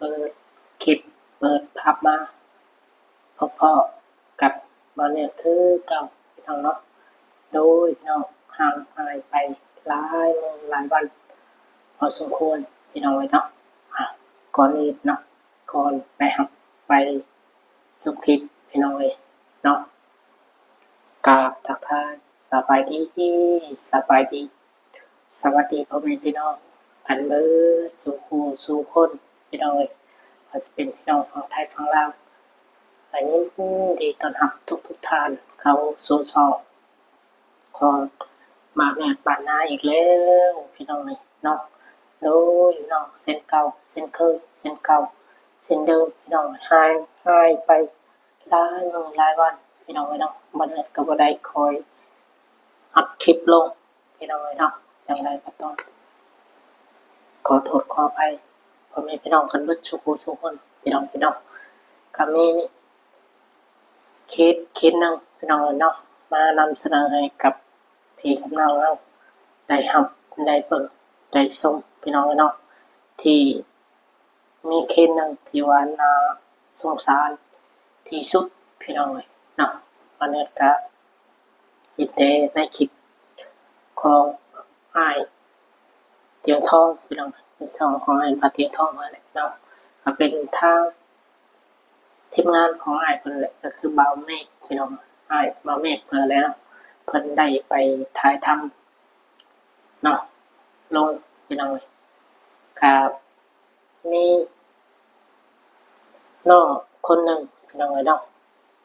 ເປີດຄລິບ ເປີດພາບມາ ພໍ້ກັບບ່າວເນີດຄືເກົ່າ ພີ່ນ້ອງເນາະ. ໂດຍເນາະ ຫ່າງຫາຍໄປຫຼາຍມື້ຫຼາຍວັນພໍສົມຄວນ ພີ່ນ້ອງເອີຍເນາະ. ອາ ກ່ອນອື່ນເນາະ ກ່ອນໄປຮັບໄປຊົມຄລິບ ພີ່ນ້ອງເອີຍເນາະ ກາບທັກທາຍສະບາຍດີ ສະບາຍດີ ສະຫວັດດີພໍ່ແມ່ພີ່ນ້ອງກັນເບິດສູ່ຄູ່ສູ່ຄົນ ພີ່ນ້ອງເອີຍ. ບໍ່ວ່າຊິເປັນພີ່ນ້ອງຝັ່ງໄທຝັ່ງລາວ ກະຍິນດີຕ້ອນຮັບທຸກໆທ່ານເຂົ້າສູ່ຊ່ອງຂອງບ່າວເນີດບ້ານນາອີກແລ້ວ ພີ່ນ້ອງເອີຍເນາະ. ໂດຍເນາະ ເຊັ່ນເກົ່າເຊັ່ນເຄີຍ ເຊັ່ນເກົ່າເຊັ່ນເດີມ ພີ່ນ້ອງເອີຍ ຫ່າງຫາຍໄປຫຼາຍມື້ຫຼາຍວັນ ພີ່ນ້ອງເອີຍເນາະ. ບ່າວເນີດກະບໍ່ໄດ້ຄ່ອຍອັດຄລິບລົງ ພີ່ນ້ອງເອີຍເນາະ. ຈັ່ງໃດກະຕ້ອງຂໍໂທດຂໍອະໄພພໍ່ແມ່ພີ່ນ້ອງກັນເບິດສູ່ຄູ່ສູ່ຄົນ ພີ່ນ້ອງເອີຍເນາະ. ກະມີເຄສເຄສໜຶ່ງ ພີ່ນ້ອງເອີຍເນາະ ມານຳສະເໜີໃຫ້ກັບພີ່ກັບນ້ອງເຮົາໄດ້ຮັບໄດ້ເບິ່ງໄດ້ຊົມ ພີ່ນ້ອງເອີຍເນາະ ທີ່ ມີເຄສໜຶ່ງທີ່ວ່າໜ້າສົງສານທີ່ສຸດ ພີ່ນ້ອງເອີຍເນາະ. ອັນນີ້ກະເຫັນແຕ່ໃນຄລິບຂອງອ້າຍຕຽງທອງ ພີ່ນ້ອງເອີຍ ໃນຊ່ອງຂອງອ້າຍບ່າວຕຽງທອງຫັ້ນແຫຼະເນາະ. ກະເປັນທາງທີມງານຂອງອ້າຍເພິ່ນແຫຼະ ກະຄືບ່າວເມກ ພີ່ນ້ອງ ອ້າຍບ່າວເມກເພິ່ນແຫຼະເນາະ. ເພິ່ນໄດ້ໄປຖ່າຍທຳເນາະ ລົງ ພີ່ນ້ອງເອີຍ ກະ ມີນ້ອງຄົນໜຶ່ງ ພີ່ນ້ອງເອີຍເນາະ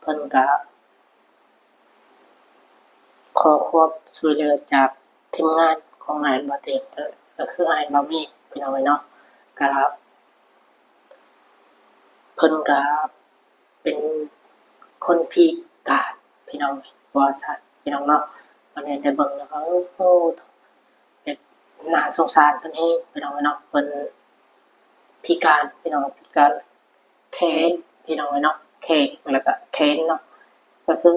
ເພິ່ນກະຂໍຄວາມຊ່ວຍເຫຼືອຈາກທີມງານຂອງອ້າຍບ່າວຕຽງ ກະຄືອ້າຍບ່າວເມກ ພີ່ນ້ອງເອີຍເນາະ. ກະເພິ່ນກະ ເປັນຄົນພິການ ພີ່ນ້ອງເອີຍ ວ່າຊັ້ນ ພີ່ນ້ອງເນາະ. ອັນນີ້ໄດ້ເບິ່ງແລ້ວກະ ໂອ້ ແບບໜ້າສົງສານເພິ່ນແຮງ ພີ່ນ້ອງເອີຍເນາະ. ເພິ່ນພິການ ພີ່ນ້ອງ ພິການແຂນ ພີ່ນ້ອງເອີຍເນາະ ແຂນ ແລ້ວກະແຂນເນາະ ກະຄື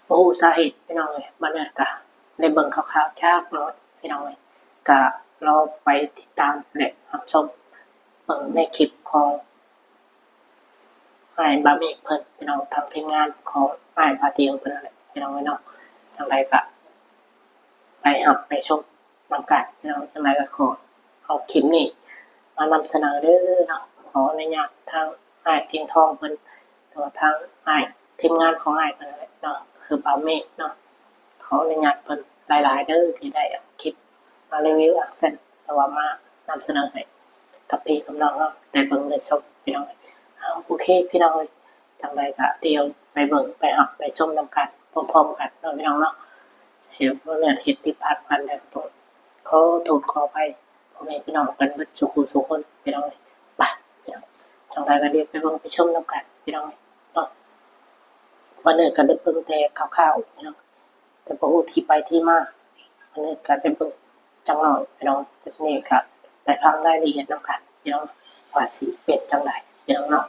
ບໍ່ຮູ້ສາເຫດ ພີ່ນ້ອງເອີຍ. ບັດນີ້ກະໄດ້ເບິ່ງຄ່າວໆຈັກໜ້ອຍ ພີ່ນ້ອງເອີຍ ກະລໍໄປຕິດຕາມ ແລະ ຮັບຊົມເບິ່ງໃນຄລິບຂອງອ້າຍບ່າວເມກເພິ່ນ ພີ່ນ້ອງ ທາງທີມງານຂອງອ້າຍບ່າວຕຽງເພິ່ນນັ້ນແຫຼະ ພີ່ນ້ອງເອີຍເນາະ. ຈັ່ງໃດກະໄປຮັບໄປຊົມ ນຳກັນ ພີ່ນ້ອງ. ຈັ່ງໃດກະຂໍເອົາຄລິບນີ້ມານຳສະເໜີເດີເນາະ. ຂໍອະນຸຍາດທາງອ້າຍຕຽງທອງເພິ່ນ ຫຼືວ່າທາງອ້າຍ ທີມງານຂອງອ້າຍເພິ່ນນັ້ນແຫຼະເນາະ ຄືບ່າວເມກເນາະ. ຂໍອະນຸຍາດເພິ່ນຫຼາຍໆເດີ ທີ່ໄດ້ເອົາຄລິບມາຣີວິວ ແອັກຊັນ ຫຼືວ່າມານຳສະເໜີໃຫ້ກັບພີ່ກັບນ້ອງເຮົາໄດ້ເບິ່ງໄດ້ຊົມ ພີ່ນ້ອງເອີຍ. ເອົາ ໂອເຄ ພີ່ນ້ອງເອີຍ ຈັ່ງໃດກະດຽວໄປເບິ່ງໄປຮັບໄປຊົມນຳກັນພ້ອມໆກັນເນາະ ພີ່ນ້ອງເນາະ. ເຮັດ ເຮັດຜິດພາດປະການໃດກະຕ້ອງຂໍໂທດຂໍອະໄພພໍ່ແມ່ພີ່ນ້ອງກັນເບິດສູ່ຄູ່ສູ່ຄົນ ພີ່ນ້ອງເອີຍ. ໄປ ພີ່ນ້ອງ ຈັ່ງໃດກະດຽວໄປເບິ່ງໄປຊົມນຳກັນ ພີ່ນ້ອງເນາະ. ມື້ນີ້ກະໄດ້ເບິ່ງແຕ່ຄ່າວໆ ພີ່ນ້ອງ ແຕ່ບໍ່ຮູ້ທີ່ໄປທີ່ມາ ອັນນີ້ກະໄດ້ເບິ່ງຈັກໜ້ອຍ ພີ່ນ້ອງ. ຈາກນີ້ກະໄປຟັງລາຍລະອຽດນຳກັນ ພີ່ນ້ອງ ວ່າຊິເປັນຈັ່ງໃດ ພີ່ນ້ອງເນາະ.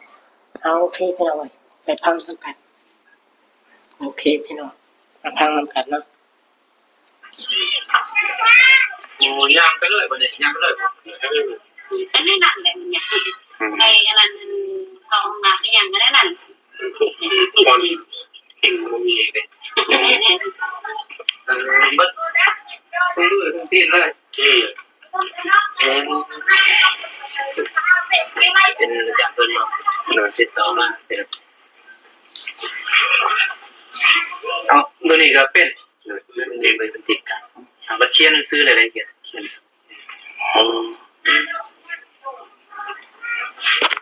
ເອົາ ໂອເຄ ພີ່ນ້ອງເອີຍ ໄປຟັງນຳກັນ. ໂອເຄ ພີ່ນ້ອງ ມາຟັງນຳກັນເນາະ. ໂອ້ ຍ່າງໄປເລີຍບັດນີ້ ຍ່າງໄປເລີຍ. ອັນນັ້ນແຫຼະ ມັນຍາກ ໄປອັນນັ້ນ ເຂົ້າຫ້ອງນ້ຳອີ່ຫຍັງກະໄດ້ນັ້ນ ບ່ອນກິນບໍ່ມີເດ້ ເອີ ເບິດ ເປັນມື້ທັງທີເລີຍ. ອືມ ເປັນອາຈານເພິ່ນເນາະ ໂດຍ ຕິດຕໍ່ມາ ເປັນ ເອົາ ໂຕນີ້ກະເປັນ ໂດຍ ເປັນຕິດກັນ ເອົາ ບັດຂຽນໜັງສືແລ້ວໄດ້ຂຽນ ຂຽນ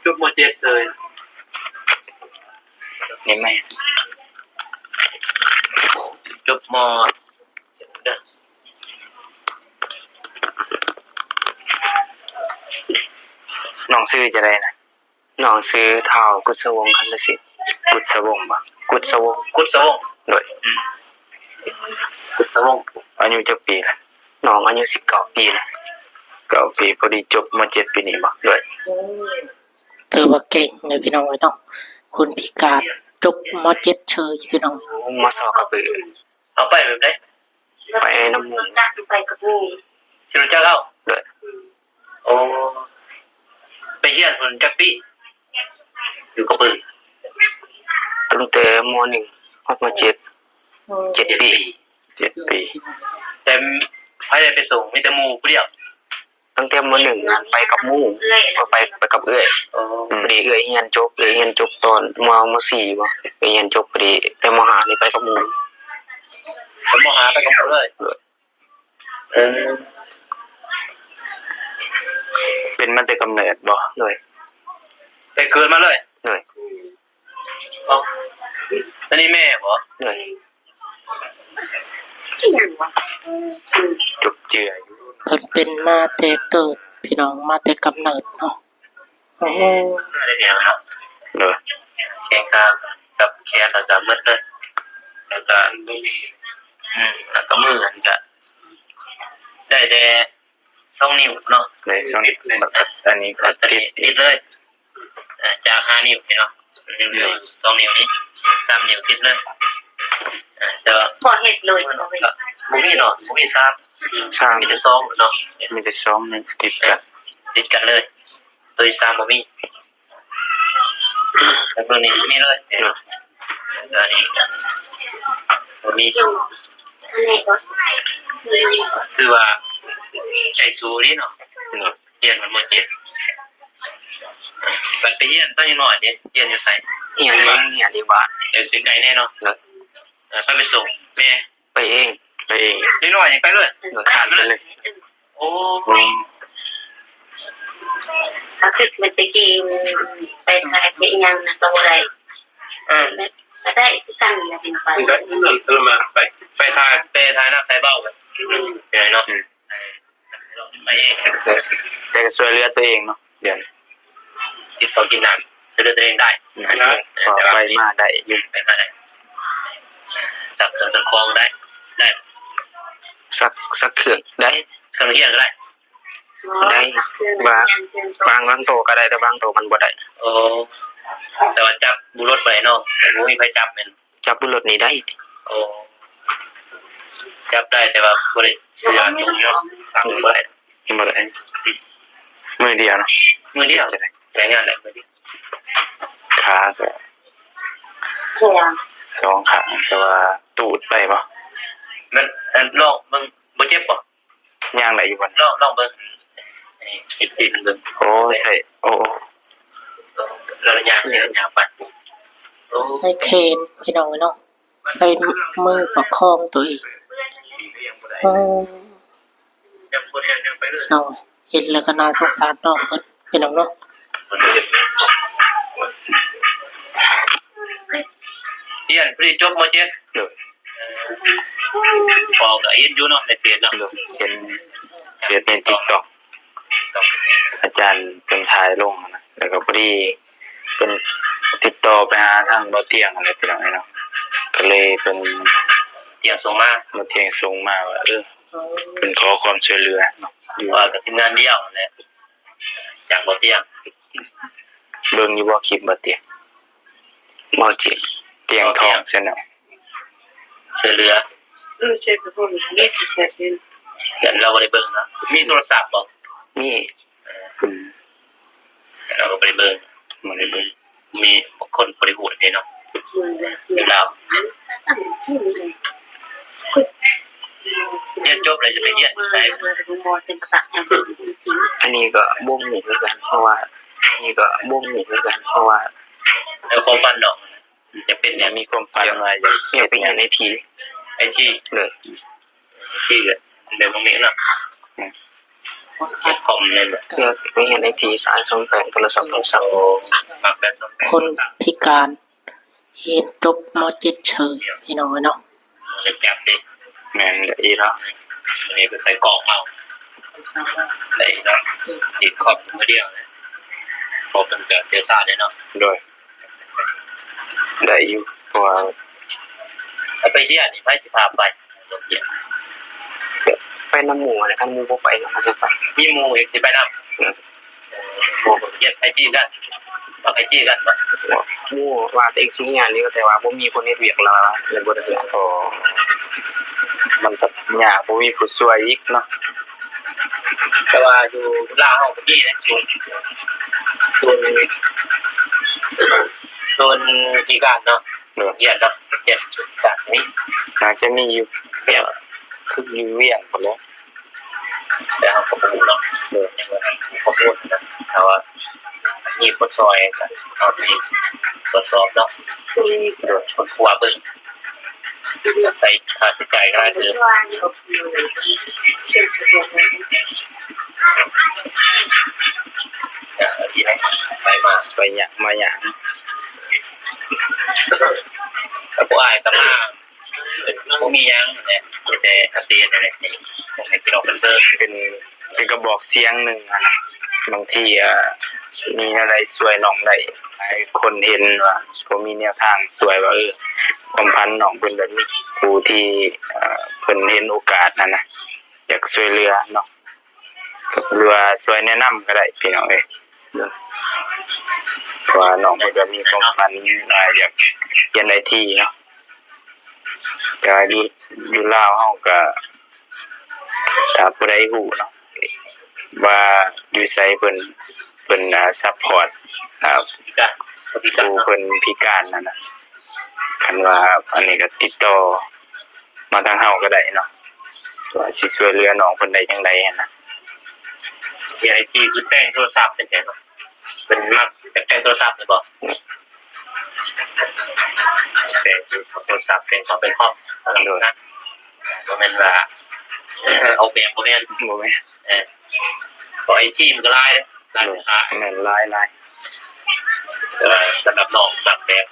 ຈົບ ມໍເຈັດ ເຊີຍ ນີ້ແມ່ນ ຈົບ ມໍ ເຈັດ ເດີ. ນ້ອງຊື່ຈັ່ງໃດນະ? ນ້ອງຊື່ ທ້າວ ກຸດສະວົງ ຄຳລະສິດ. ກຸດສະວົງບໍ? ກຸດສະວົງ ກຸດສະວົງ ໂດຍ ອືມ ກຸດສະວົງ. ອາຍຸຈັກປີລະ? ນ້ອງອາຍຸສິບເກົ້າປີລະ. ເກົ້າປີ ພໍດີຈົບ ມໍເຈັດ ປີນີ້ບໍ? ໂດຍ ໂອ້ ຖືວ່າເກັ່ງເລີຍ ພີ່ນ້ອງເອີຍເນາະ. ຄົນພິການຈົບ ມໍເຈັດ ເຊີຍ ພີ່ນ້ອງ. ໂອ້ ມໍສອງກະປຶ້ມ. ເຮົາໄປແບບໃດ? ໄປນຳໝູ່ ໄປກັບໝູ່ ທີ່ຮູ້ຈັກເຮົາ ໂດຍ ອືມ. ໂອ້ ຮຽນພຸ້ນຈັກປີ? ຢູ່ກັບເພິ່ນ ຕັ້ງແຕ່ ມໍໜຶ່ງ ຮອດ ມໍເຈັດ ເຈັດປີ. ເຈັດປີ. ແຕ່ໃຜໄດ້ໄປສົ່ງ? ມີແຕ່ໝູ່ຜູ້ດຽວ? ຕັ້ງແຕ່ ມໍໜຶ່ງ ຫັ້ນ ໄປກັບໝູ່ ໄປ ໄປກັບເອື້ອຍ. ອໍ ພໍດີເອື້ອຍຮຽນຈົບ ເອື້ອຍຮຽນຈົບຕອນ ມໍສີ່ບໍ ເອື້ອຍຮຽນຈົບພໍດີ. ແຕ່ ມໍຫ້າ ນີ້ໄປກັບໝູ່. ແຕ່ ມໍຫ້າ ໄປກັບໝູ່ເລີຍ? ເອີ ເປັນມາແຕ່ກຳເນີດບໍ? ໂດຍ. ແຕ່ເກີດມາເລີຍ? ໂດຍ. ອໍ ອັນນີ້ແມ່ບໍ? ໂດຍ. ຈົບເຈື່ອຢູ່. ເພິ່ນເປັນມາແຕ່ເກີດ ພີ່ນ້ອງ ມາແຕ່ກຳເນີດເນາະ. ໂອ້ ໄດ້ແນວເນາະ. ໂດຍ. ແຂນຂາກັບແຂນ ແລ້ວກໍໝົດເລີຍ ແລ້ວກໍ ອືມ ແລ້ວກໍມື ອັນນີ້ກໍໄດ້ແຕ່ ສອງນິ້ວເນາະ. ໄດ້ສອງນິ້ວ. ອັນນີ້ກໍຕິດ ຕິດເລີຍ. ເອີ ຈາກຫ້ານິ້ວນີ້ເນາະ ໜຶ່ງ ສອງ ສອງນິ້ວນີ້ ສາມນິ້ວຕິດເລີຍ. ເອີ ແຕ່ວ່າບໍ່ເຮັດເລີຍ ບໍ່ມີເນາະ ບໍ່ມີສາມ ສາມ ມີແຕ່ສອງເນາະ. ມີແຕ່ສອງ ຕິດກັນ ຕິດກັນເລີຍ. ໂຕທີສາມບໍ່ມີ. ແລ້ວໂຕນີ້ບໍ່ມີເລີຍ. ອັນນີ້ບໍ່ມີ. ຖືວ່າໃຈສູ້ດີເນາະ. ຮຽນມັນ ມໍເຈັດ ບັດໄປຮຽນຕອນຍັງນ້ອຍເດ້ ຮຽນຢູ່ໃສ? ຮຽນຢູ່ ຮຽນຢູ່ບ້ານ. ເອີ ໃກ້ໆແດ່ເນາະ. ໂດຍ. ເອີ ໃຜໄປສົ່ງ? ແມ່? ໄປເອງ. ໄປເອງ. ເດັກນ້ອຍຍັງໄປເລີຍ? ໂດຍ. ຂ້ານໄປເລີຍ. ໂອ້ ອືມ ຖ້າຄິດແມ່ນແຕ່ກີ້ໄປຂາຍໄປອີ່ຫຍັງນະກໍບໍ່ໄດ້. ເອີ ກໍໄດ້ຄືກັນແຫຼະ ໄປ ໄປ ໄປຖ່າຍ ໄປຖ່າຍນາຖ່າຍເບົາ ອືມ ເນາະ. ອືມ. ໄປເອງ ແຕ່ກໍຊ່ວຍເຫຼືອຕົວເອງເນາະ ດຽວນີ້ ກິນເຂົ້າກິນນ້ຳ ຊ່ວຍເຫຼືອຕົວເອງໄດ້. ອືມ ເອີ ໄປມາໄດ້ຢູ່ ໄປມາໄດ້. ຊັກເຄື່ອງຊັກຂອງໄດ້ ໄດ້ ຊັກ ຊັກເຄື່ອງໄດ້ ເຄື່ອງຮຽນກໍໄດ້ ໄດ້ ບາງ ບາງ ບາງໂຕກໍໄດ້ ແຕ່ບາງໂຕມັນບໍ່ໄດ້. ໂອ້ ແຕ່ວ່າຈັບບຸລົດບໍ່ໄດ້ເນາະ ບໍ່ມີໃຜຈັບແມ່ນ? ຈັບບຸລົດນີ້ໄດ້. ໂອ້ ຈັບໄດ້ ແຕ່ວ່າບໍ່ໄດ້ເຊື່ອສົງເນາະ ສັງບໍ່ໄດ້ ບໍ່ໄດ້. ອືມ ມື້ດຽວເນາະ ມື້ດຽວ ໃຊ້ງານໄດ້ມື້ດຽວ. ຂາກໍສອງຂ້າງ ແຕ່ວ່າຕູດໄດ້ບໍ່? ແມ່ນ ອັນ ລອງເບິ່ງ ບໍ່ເຈັບບໍ່? ຍ່າງໄດ້ຢູ່ບໍ່? ລອງ ລອງເບິ່ງ ໃຫ້ເອັຟຊີເພິ່ນເບິ່ງ. ໂອ້ ໃສ່ ໂອ້ ລະຍະ ລະຍະໄປ ໂອ້ ໃສ່ແຂນ ພີ່ນ້ອງເອີຍເນາະ ໃສ່ມືປະຄອງຕົວເອງ. ໂອ້ ພີ່ນ້ອງ ເຫັນແລ້ວກໍໜ້າສົງສານນ້ອງເພິ່ນ ພີ່ນ້ອງເນາະ. ຮຽນພໍດີຈົບ ມໍເຈັດ. ໂດຍ. ເອີ ພໍ່ກໍເຫັນຢູ່ເນາະ ໃນເຟສເນາະ. ໂດຍ. ເຫັນເຟສໃນຕິກຕັອກ ອາຈານເພິ່ນຖ່າຍລົງຫັ້ນນະ ແລ້ວກໍພໍດີເພິ່ນຕິດຕໍ່ໄປຫາທາງບ່າວຕຽງຫັ້ນແຫຼະ ພີ່ນ້ອງເອີຍເນາະ. ກໍເລີຍເພິ່ນ ຕຽງສົ່ງມາ ບ່າວຕຽງສົ່ງມາວ່າ ເອີ ເພິ່ນຂໍຄວາມຊ່ວຍເຫຼືອເນາະ ຢູ່ ວ່າກັບທີມງານດຽວຫັ້ນແຫຼະ ຈາກບ່າວຕຽງ. ເບິ່ງຢູ່ບໍ່ຄລິບບ່າວຕຽງ? ບໍ່ຈິງ ຕຽງທອງ Channel ຊ່ວຍເຫຼືອ. ອືມ ເຊັກກັບເພິ່ນ ມີທີ່ເຊັກຢູ່ ແຕ່ລາວບໍ່ໄດ້ເບິ່ງເນາະ. ມີໂທລະສັບບໍ່? ມີ. ອືມ ລາວກໍບໍ່ໄດ້ເບິ່ງ ບໍ່ໄດ້ເບິ່ງ. ມີບາງຄົນບໍ່ໄດ້ຮູ້ເດ້ເນາະ ຢູ່ລາວ. ຮຽນຈົບແລ້ວຈະໄປຮຽນຢູ່ໃສ? ອັນນີ້ກໍບໍ່ຮູ້ຄືກັນ ເພາະວ່າ ອັນນີ້ກໍບໍ່ຮູ້ຄືກັນ ເພາະວ່າ ໃນຄວາມຝັນເນາະ ຢາກເປັນຫຍັງ? ມີຄວາມຝັນວ່າຢາກ ຢາກໄປຮຽນໄອທີ. ໄອທີ? ໂດຍ. ທີ່ແບບ ແບບພວກນີ້ເນາະ ອືມ ຄອມແມ່ນບໍ່? ເພື່ອໄປຮຽນໄອທີ ສາຍສ້ອມແປງໂທລະສັບໂທລະສັບ. ໂອ້ ມັກແບບສ້ອມແປງ ຄົນພິການຮຽນຈົບ ມໍເຈັດ ເສີຍ ພີ່ນ້ອງເອີຍເນາະ. ໄດ້ຈັບເດ້. ແມ່ນ ໄດ້ອີກເນາະ ນີ້ກໍໃສ່ກອກເອົາ ໄດ້ເນາະ. ຕິດຄອມມື້ດຽວນະ ເພາະເພິ່ນກໍຊ່ຽວຊານເດ້ເນາະ. ໂດຍ. ໄດ້ຢູ່ ເພາະວ່າ ແລ້ວໄປຮຽນນີ້ໃຜຊິພາໄປໂຮງຮຽນ? ໄປນຳໝູ່ແຫຼະ ຄັນໝູ່ບໍ່ໄປກໍບໍ່ໄປ. ມີໝູ່ອີກຊິໄປນຳ? ອືມ. ໂອ້ ເຮັດໄອຈີກັນ ມັກໄອຈີກັນບໍ່? ໝູ່ວ່າຕົວເອງຊິຮຽນຢູ່ ແຕ່ວ່າບໍ່ມີຄົນເຮັດວຽກ ລະ ລະບໍ່ໄດ້ຮຽນ. ອໍ ມັນກໍຍາກ ບໍ່ມີຜູ້ຊ່ວຍອີກເນາະ. ແຕ່ວ່າຢູ່ລາວເຮົາກໍມີໃນສູນ ໂຊນ ໂຊນພິການເນາະ ໂດຍ ໂຮງຮຽນເນາະ ໂຮງຮຽນສຸດສານມີ ໜ້າຈະມີຢູ່ ວຽງ ຄືຢູ່ວຽງພຸ້ນແຫຼະ ແຕ່ເຮົາກໍບໍ່ຮູ້ເນາະ ໂດຍ ຍັງບໍ່ທັນມີຂໍ້ມູນນະ ຖ້າວ່າມີຄົນຊ່ອຍກໍເຮົາຊິກວດສອບເນາະ ໂດຍ ຄົ້ນຄວ້າເບິ່ງ ໃຊ້ຄ່າໃຊ້ຈ່າຍກໍຫຼາຍເຕີບ ໄປມາ ໄປຫຍັງມາຫຍັງ ແລ້ວພວກອ້າຍກໍມາ ບໍ່ມີຫຍັງແຫຼະ ມີແຕ່ອັບເດດນັ້ນແຫຼະ ໃຫ້ພີ່ນ້ອງເພິ່ນເບິ່ງ ເປັນ ເປັນກະບອກສຽງໜຶ່ງຫັ້ນນະ ບາງທີ ເອີ ມີແນວໃດຊ່ວຍນ້ອງໄດ້ ຫຼາຍຄົນເຫັນວ່າບໍ່ມີແນວທາງຊ່ວຍ ວ່າ ເອີ ຄວາມຝັນນ້ອງເພິ່ນແບບນີ້ ຜູ້ທີ່ ເອີ ເພິ່ນເຫັນໂອກາດຫັ້ນນະ ຢາກຊ່ວຍເຫຼືອເນາະ ຫຼືວ່າຊ່ວຍແນະນຳກໍໄດ້ພີ່ນ້ອງເອີຍ ເພາະວ່ານ້ອງເພິ່ນກໍມີຄວາມຝັນ ອ່າ ຢາກຮຽນໄອທີເນາະ ແຕ່ວ່າຢູ່ ຢູ່ລາວເຮົາກໍ ຖ້າຜູ້ໃດຮູ້ເນາະ ວ່າຢູ່ໃສເພິ່ນ ເພິ່ນ ອ່າ ຊັບພອດ ອ່າ ຜູ້ເພິ່ນພິການຫັ້ນນະ ຄັນວ່າອັນນີ້ກໍຕິດຕໍ່ມາທາງເຮົາກໍໄດ້ເນາະ ວ່າຊິຊ່ວຍເຫຼືອນ້ອງເພິ່ນໄດ້ຈັ່ງໃດຫັ້ນນະ ເຮັດໄອທີຄືແປງໂທລະສັບຈັ່ງໃດເນາະ ເພິ່ນມັກແປງໂທລະສັບແມ່ນບໍ່? ແປງໂທລະສັບ ໂທລະສັບ ແປງຄອມ ແປງຄອມ ໂດຍ ນະ ບໍ່ແມ່ນວ່າ ອອກແບບ ບໍ່ແມ່ນ ບໍ່ແມ່ນ ເອີ ເພາະໄອທີມັນກໍຫຼາຍເດ້ ຫຼາຍສາຂາ ແມ່ນ ຫຼາຍ ຫຼາຍ ແຕ່ວ່າສຳລັບນ້ອງມັກແບບ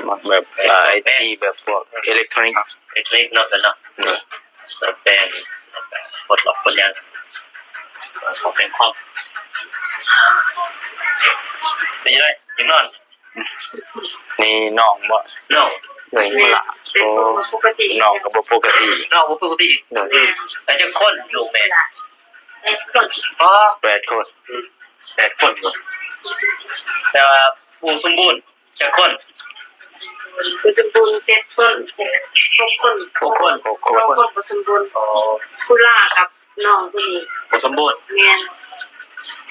ມັກແບບ ເອີ ໄອທີ ແບບພວກ ເອີ ເອເລັກໂທຣນິກ ເອເລັກໂທຣນິກເນາະ ຊັ້ນເນາະ ໂດຍ ສ້າງແປງ ປົດລັອກປົດຫຍັງ ເອົາແປງຄອມ ເປັນຈັ່ງໃດ ຢາກນອນ? ນີ້ນ້ອງບໍ່? ນ້ອງ ເອີຍ ເປັນຄົນບໍ່ປົກກະຕິ ນ້ອງກໍບໍ່ປົກກະຕິ ນ້ອງບໍ່ປົກກະຕິ ໂດຍ ແລ້ວຈັກຄົນລູກແມ່? ແປດຄົນ ອໍ ແປດຄົນ ອືມ ແປດຄົນ ແຕ່ວ່າຜູ້ສົມບູນຈັກຄົນ? ຜູ້ສົມບູນເຈັດຄົນ ຫົກຄົນ ຫົກຄົນ ຫົກຄົນ ສອງຄົນບໍ່ສົມບູນ ອໍ ຜູ້ຫຼ້າກັບ ນ້ອງຜູ້ນີ້ບໍ່ສົມບູນ ແມ່ນ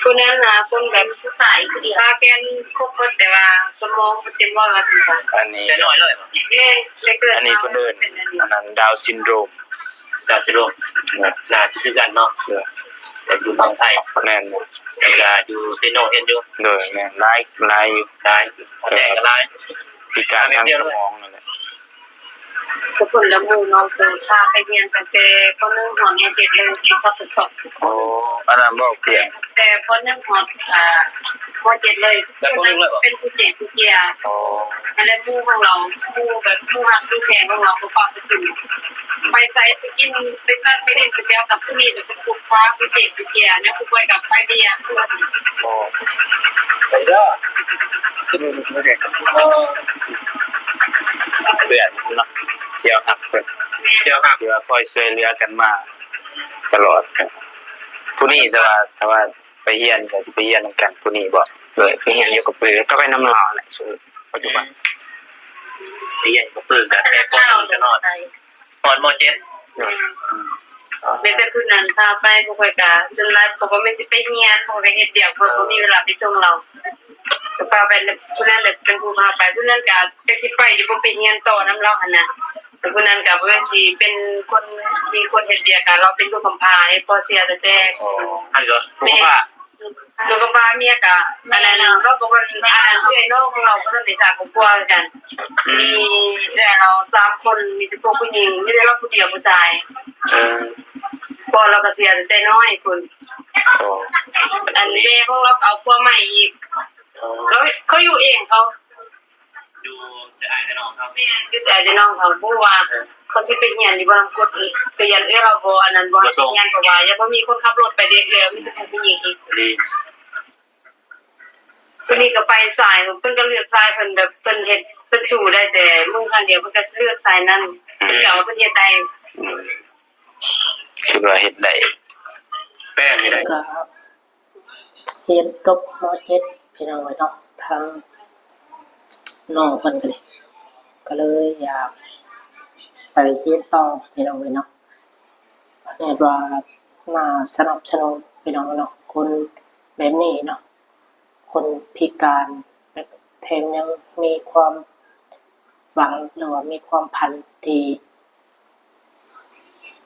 ຜູ້ນັ້ນນະຄົນແບບຜູ້ຊາຍຜູ້ດຽວ ຂາແຂນຄົບໝົດ ແຕ່ວ່າສະໝອງບໍ່ເຕັມຮ້ອຍວ່າຊັ້ນຊະ ອັນນີ້ແຕ່ນ້ອຍເລີຍບໍ່? ແມ່ນ ແຕ່ເກີດ ອັນນີ້ເພິ່ນເອີ້ນ ເປັນອັນນີ້ ອັນນັ້ນ ດາວຊິນໂດຣມ ດາວຊິນໂດຣມ ໜ້າຈະຄືກັນເນາະ ເອີ ແຕ່ຢູ່ຝັ່ງໄທ ແມ່ນ ແລ້ວກໍຢູ່ເຊໂນເຫັນຢູ່ ໂດຍ ແມ່ນ ຫຼາຍ ຫຼາຍຢູ່ ຫຼາຍ ແຕ່ກໍຫຼາຍ ພິການທາງສະໝອງນັ້ນແຫຼະ ແຕ່ເພິ່ນລະໝູ່ນ້ອງເພິ່ນພາໄປຮຽນຕັ້ງແຕ່ ປໍໜຶ່ງ ຮອດ ປໍເຈັດ ເລີຍ ຕັດຕໍ່ ໂອ້ ອັນນັ້ນບໍ່ ເປັນ ແຕ່ ປໍໜຶ່ງ ຮອດ ອ່າ ປໍເຈັດ ເລີຍ ເປັນຜູ້ເຈັບຜູ້ເຈຍ ໂອ້ ອັນນັ້ນໝູ່ຂອງລາວ ໝູ່ແບບໝູ່ຮັກໝູ່ແພງຂອງລາວ ບໍ່ປະປະຕິ ໄປໃສໄປກິນ ໄປສັດໄປຫຼິ້ນໄປທ່ຽວກັບຜູ້ນີ້ ແລ້ວກໍຜູ້ພາຜູ້ເຈັບຜູ້ເຈຍ ແນວຜູ້ປ່ວຍກໍໄປເບຍ ໂອ້ ໄປເດີ ໂອ້ ເພື່ອນເນາະ ສ່ຽວຮັກເພິ່ນ ສ່ຽວຮັກ ທີ່ວ່າຄອຍຊ່ວຍເຫຼືອກັນມາຕະຫຼອດ ຜູ້ນີ້ ແຕ່ວ່າ ແຕ່ວ່າໄປຮຽນກໍຊິໄປຮຽນນຳກັນ ຜູ້ນີ້ບໍ່? ໂດຍ ໄປຮຽນຢູ່ກະປື ກໍໄປນຳລາວແຫຼະ ຊຸມປັດຈຸບັນ ໄປຮຽນຢູ່ກະປື ກໍແຕ່ ປໍໜຶ່ງ ຈົນຮອດ ຮອດ ປໍເຈັດ ໂດຍ ອືມ ແມ່ນແຕ່ຜູ້ນັ້ນພາໄປ ພວກຂ້ອຍກະສ່ວນຫຼາຍພວກຂ້ອຍແມ່ນຊິໄປຮຽນ ພວກຂ້ອຍເຮັດວຽກ ພວກຂ້ອຍບໍ່ມີເວລາໄປສົ່ງລາວ ກໍພາໄປ ຜູ້ນັ້ນແຫຼະເປັນຜູ້ພາໄປ ຜູ້ນັ້ນກະຈັກຊິໄປຢູ່ບໍ່ ໄປຮຽນຕໍ່ນຳລາວຫັ້ນນະ ແຕ່ຜູ້ນັ້ນກະບໍ່ແມ່ນຊິເປັນຄົນ ມີຄົນເຮັດວຽກ ກະລາວເປັນລູກກຳພ້າເດ້ ພໍ່ເສຍແຕ່ ອໍ ອັນກໍຜູ້ພາ ແມ່ນ ລູກກັບປ້າເມຍກະ ອັນນັ້ນ ລາວກໍບໍ່ ອັນນັ້ນ ເອື້ອຍນ້ອງຂອງລາວບໍ່ທັນໄດ້ສ້າງຄອບຄົວຄືກັນ ອືມ ມີເອື້ອຍລາວສາມຄົນ ມີແຕ່ພວກຜູ້ຍິງ ມີແຕ່ລາວຜູ້ດຽວຜູ້ຊາຍ ເອີ ພໍ່ລາວກໍເສຍຕັ້ງແຕ່ນ້ອຍພຸ້ນ ໂອ້ ອັນແມ່ຂອງລາວກໍເອົາຜົວໃໝ່ອີກ ໂອ້ ລາວ ເຂົາຢູ່ເອງເຂົາ ຢູ່ແຕ່ອ້າຍແຕ່ນ້ອງເຂົາ ແມ່ນ ຢູ່ແຕ່ອ້າຍແຕ່ນ້ອງເຂົາ ບໍ່ຮູ້ວ່າ ເອີ ເຂົາຊິໄປຮຽນຢູ່ບໍ່ນຳກົດອີກ ກໍຢ້ານເອື້ອຍເຮົາບໍ່ ອັນນັ້ນ ບໍ່ໃຫ້ໄປຮຽນ ເພາະວ່າຢ້ານບໍ່ມີຄົນຂັບລົດໄປເດ້ ເອື້ອຍມີແຕ່ຜູ້ຍິງອີກ ດີ ຜູ້ນີ້ກໍໄປສາຍ ເພິ່ນກໍເລືອກສາຍ ເພິ່ນແບບ ເພິ່ນເຮັດ ເພິ່ນສູ້ໄດ້ແຕ່ມືຂ້າງດຽວ ເພິ່ນກໍເລືອກສາຍນັ້ນ ອືມ ເພິ່ນກໍວ່າເພິ່ນເຮັດໄດ້ ອືມ ຄິດວ່າເຮັດໄດ້ ແປງນີ້ໄດ້ ກໍ ຮຽນຈົບ ມໍເຈັດ ພີ່ນ້ອງເອີຍເນາະ ທາງນ້ອງເພິ່ນກໍເລີຍ ກໍເລີຍຢາກໄປຮຽນຕໍ່ ພີ່ນ້ອງເອີຍເນາະ ເຮັດວ່າໜ້າສະໜັບສະໜູນ ພີ່ນ້ອງເອີຍເນາະ ຄົນແບບນີ້ເນາະ ຄົນພິການ ແລະ ແຖມຍັງມີຄວາມຫວັງ ຫຼືວ່າມີຄວາມຝັນທີ່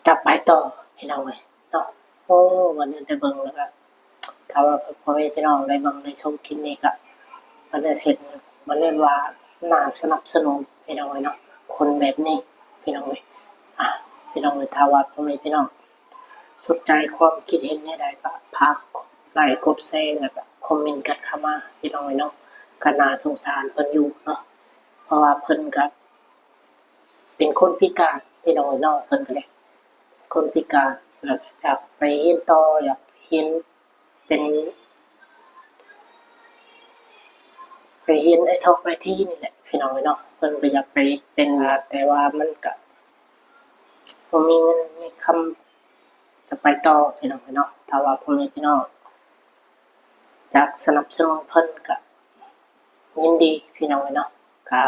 ຈະໄປຕໍ່ ພີ່ນ້ອງເອີຍເນາະ. ໂອ້ ວັນນີ້ໄດ້ເບິ່ງແລ້ວກໍ ຖ້າວ່າພໍ່ແມ່ພີ່ນ້ອງໄດ້ເບິ່ງໄດ້ຊົມຄລິບນີ້ກໍ ມັນເຫັນ ມັນເຫັນວ່າໜ້າສະໜັບສະໜູນ ພີ່ນ້ອງເອີຍເນາະ ຄົນແບບນີ້ ພີ່ນ້ອງເອີຍ. ອາ ພີ່ນ້ອງເອີຍ ຖ້າວ່າພໍ່ແມ່ພີ່ນ້ອງສົນໃຈຄວາມຄິດເຫັນແນວໃດກໍຝາກກົດໄລກົດແຊ ແລ້ວກໍຄອມເມັນກັນເຂົ້າມາ ພີ່ນ້ອງເອີຍເນາະ. ກໍໜ້າສົງສານເພິ່ນຢູ່ເນາະ ເພາະວ່າເພິ່ນກໍເປັນຄົນພິການ ພີ່ນ້ອງເອີຍເນາະ. ເພິ່ນກໍໄດ້ຄົນພິການ ແລ້ວກໍຢາກໄປຮຽນຕໍ່ ຢາກຮຽນ ເປັນ ໄປຮຽນໄອທອກໄອທີນີ້ແຫຼະ ພີ່ນ້ອງເອີຍເນາະ. ເພິ່ນກໍຢາກໄປເປັນ ແຕ່ວ່າມັນກະບໍ່ມີເງິນມີຄຳຈະໄປຕໍ່ ພີ່ນ້ອງເອີຍເນາະ. ຖ້າວ່າພໍ່ແມ່ພີ່ນ້ອງຢາກສະໜັບສະໜູນເພິ່ນກະ ຍິນດີພີ່ນ້ອງເອີຍເນາະ. ກະ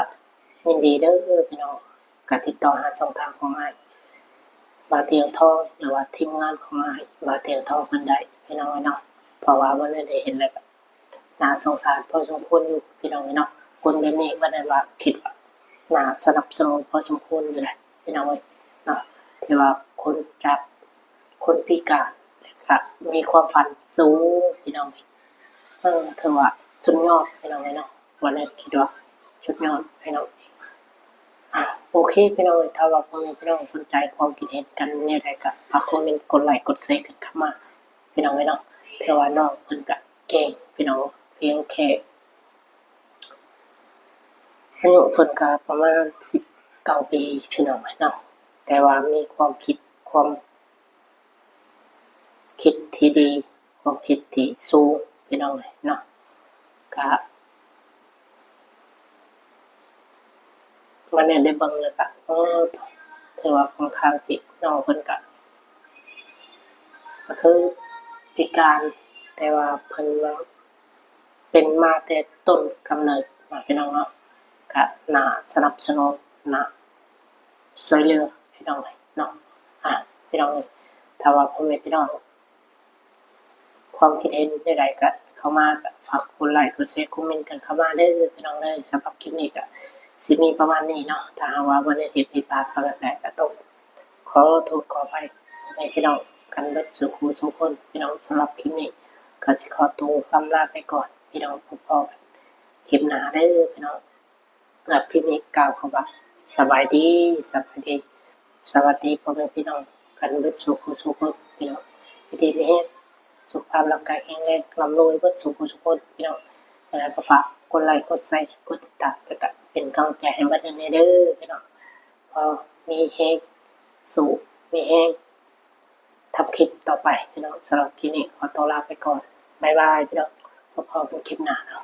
ຍິນດີເດີພີ່ນ້ອງ ກະຕິດຕໍ່ຫາຊ່ອງທາງຂອງອ້າຍບ່າວຕຽງທອງ ຫຼືວ່າທີມງານຂອງອ້າຍບ່າວຕຽງທອງເພິ່ນໄດ້ພີ່ນ້ອງເອີຍເນາະ. ເພາະວ່າມື້ນີ້ໄດ້ເຫັນແລ້ວກະໜ້າສົງສານພໍສົມຄວນຢູ່ພີ່ນ້ອງເອີຍເນາະ. ຄົນແບບນີ້ວ່າໄດ້ວ່າຄິດວ່າໜ້າສະໜັບສະໜູນພໍສົມຄວນຢູ່ແຫຼະພີ່ນ້ອງເອີຍເນາະ. ທີ່ວ່າຄົນຈາກ ຄົນພິການ ແລະ ກະມີຄວາມຝັນສູງ ພີ່ນ້ອງເອີຍ. ເອີ ຖືວ່າສຸດຍອດ ພີ່ນ້ອງເອີຍເນາະ. ວ່າແລ້ວຄິດວ່າສຸດຍອດ ພີ່ນ້ອງ. ອາ ໂອເຄ ພີ່ນ້ອງເອີຍ ຖ້າວ່າພໍ່ແມ່ພີ່ນ້ອງສົນໃຈຄວາມຄິດເຫັນກັນແນວໃດ ກະຝາກຄອມເມັນ ກົດໄລກົດແຊກັນເຂົ້າມາ ພີ່ນ້ອງເອີຍເນາະ. ຖືວ່ານ້ອງເພິ່ນກະເກັ່ງ ພີ່ນ້ອງ ພຽງແຄ່ ອາຍຸເພິ່ນກະປະມານສິບເກົ້າປີ ພີ່ນ້ອງເອີຍເນາະ. ແຕ່ວ່າມີຄວາມຄິດ ຄວາມຄິດທີ່ດີ ຄວາມຄິດທີ່ສູງ ພີ່ນ້ອງເອີຍເນາະ. ກະ ວັນນີ້ໄດ້ເບິ່ງແລ້ວກະ ເອີ ຖືວ່າຄ່ອນຂ້າງທີ່ນ້ອງເພິ່ນກະ ກະຄືພິການ ແຕ່ວ່າເພິ່ນວ່າ ເປັນມາແຕ່ຕົ້ນກຳເນີດເນາະ ພີ່ນ້ອງເນາະ. ກະໜ້າສະໜັບສະໜູນ ໜ້າຊ່ວຍເຫຼືອ ພີ່ນ້ອງເນາະ. ອາ ພີ່ນ້ອງ ຖ້າວ່າພໍ່ແມ່ພີ່ນ້ອງຄວາມຄິດເຫັນແນວໃດກະເຂົ້າມາ ກະຝາກກົດໄລກົດແຊ ຄອມເມັນກັນເຂົ້າມາເດີ ພີ່ນ້ອງເດີ. ສຳລັບຄລິບນີ້ກະຊິມີປະມານນີ້ເນາະ. ຖ້າຫາກວ່າບໍ່ໄດ້ເຮັດຜິດພາດປະການໃດ ກະຕ້ອງ ຂໍໂທດຂໍອະໄພໃຫ້ພີ່ນ້ອງກັນເບິດສູ່ຄູ່ສູ່ຄົນ ພີ່ນ້ອງ. ສຳລັບຄລິບນີ້ກໍຊິຂໍຕົວລ່ຳລາໄປກ່ອນ ພີ່ນ້ອງ. ພົບພໍ້ກັນຄລິບໜ້າເດີ ພີ່ນ້ອງ. ສຳລັບຄລິບນີ້ກ່າວຄຳວ່າ ສະບາຍດີ ສະບາຍດີ ສະຫວັດດີພໍ່ແມ່ພີ່ນ້ອງກັນເບິດສູ່ຄູ່ສູ່ຄົນ ພີ່ນ້ອງ. ຢູ່ດີມີແຮງ ສຸຂະພາບຮ່າງກາຍແຂງແຮງ ລ່ຳລວຍເບິດສູ່ຄູ່ສູ່ຄົນ ພີ່ນ້ອງ. ແລ້ວກໍຝາກກົດໄລກົດແຊ ກົດຕິດຕາມ ແລ້ວກໍເປັນກຳລັງໃຈໃຫ້ບັດນີ້ແດ່ເດີ ພີ່ນ້ອງ. ພໍມີແຮງ ສູ້ມີແຮງທຳຄລິບຕໍ່ໄປ ພີ່ນ້ອງ. ສຳລັບຄລິບນີ້ຂໍຕົວລາໄປກ່ອນ ບາຍບາຍ ພີ່ນ້ອງ. ພົບພໍ້ກັນຄລິບໜ້າເນາະ.